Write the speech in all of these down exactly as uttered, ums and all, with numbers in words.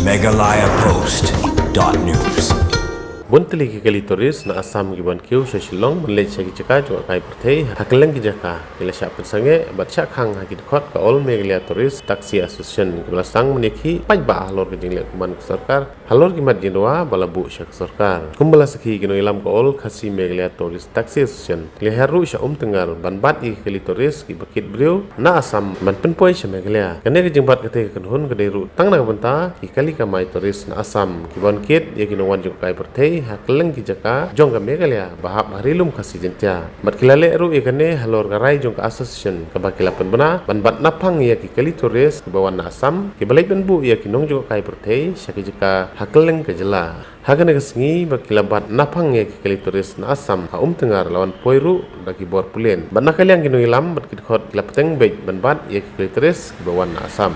Meghalaya Post dot news. Bun tylli ki kali tourist na Assam ki ban kiew sha Shillong ban leit sha ki jaka jngohkai pyrthei ha kylleng ki jaka, ki la shah pynsangeh bad shah khang ha ki dkhot ka All Meghalaya Tourist Taxi Association, ki ba la sdang mynne ki paidbah halor ka jingleh kumban ka sorkar halor ki mat jingdawa ba la buh sha ka sorkar. Kumba la sakhi ki nongïalam ka All Khasi Meghalaya Tourist Taxi Association, ki la hiar ruh sha Umtyngar ban bat ïa ki kali tourist ki ba kit briew na Assam ban pynpoi sha Meghalaya. Kane ka jingbat katei ka kynhun ka dei ruh tang na ka bynta ki kali kamai tourist na Assam ki ban kit ïa ki nongwan jngohkai pyrthei ha kylleng ki jaka jong ka Meghalaya ba hap ha Ri Lum Khasi Jaiñtia. Bad ki la leh ruh ïa kane halor ka rai jong ka association kaba ki la pynbna ban bat naphang ïa ki kali tourist ki ba wan na Assam ki ba leit ban buh ïa ki nongjngohkai pyrthei sha ki jaka ha kylleng ka jylla. Ha kane ka sngi ba ki la bat naphang ïa ki kali tourist na Assam ha Umtyngar la wan poi ruh da ki bor pulit. Bad na ka liang ki nongïalam bad ki dkhot ki la bteng beit ban bat ïa ki kali tourist ki ba wan na Assam.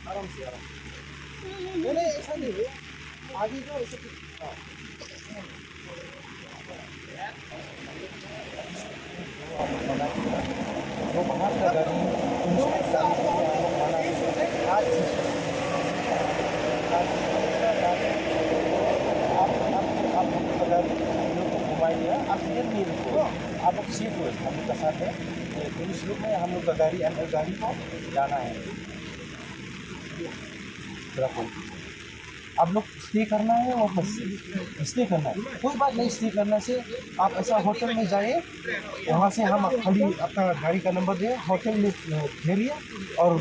आराम से, आराम से। नहीं, नहीं, ऐसा नहीं है। आगे जाओ, ऐसे कुछ, हाँ। वो बाहर का गाड़ी, पुलिस का गाड़ी, आज, आज, आप, आप, आप हम लोग का गाड़ी, हम लोग को घुमाइए, आप इधर नहीं रुको, आप लोग सेफ हो, हम लोग का साथ है। ये पुलिस लोग में हम लोग का गाड़ी, अंदर गाड़ी को जाना है। आप लोग स्टे करना है वापस? स्टे करना है, कोई बात नहीं। स्टे करना से आप ऐसा होटल में जाइए, वहाँ से हम खाली अपना गाड़ी का नंबर दे, होटल में, अ, ठहरिए और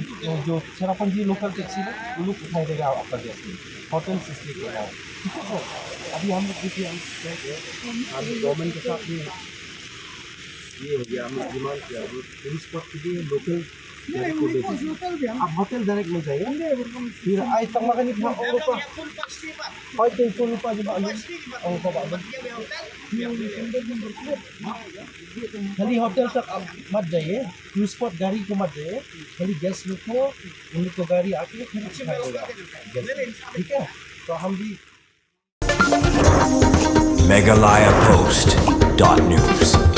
जो चेरापूंजी लोकल टैक्सी है, वो लोग उठाई देगा आपका गैस में। होटल से स्टे करना है, ठीक है सर? अभी हम लोग देखिए, हम, हम गवर्नमेंट के साथ में ये हो गया, हम लोग डिमांड किया, हम लोग टूरिस्ट स्पॉट के लिए लोकल नहीं, उनको उनको दे दीजिए। होटल भी हम आप होटल डायरेक्ट में जाइए। नहीं, उनको फिर आज तक मगर नहीं था, और ऊपर। आज तो इनको ऊपर जो बालू, और ऊपर बालू। खाली होटल तक आप मत जाइए, टूरिस्ट स्पॉट गाड़ी को मत जाइए, खाली गेस्ट लोग को, उन लोग को गाड़ी आके फिर उठाएगा गेस्ट, ठीक है? तो हम भी Meghalaya Post dot news.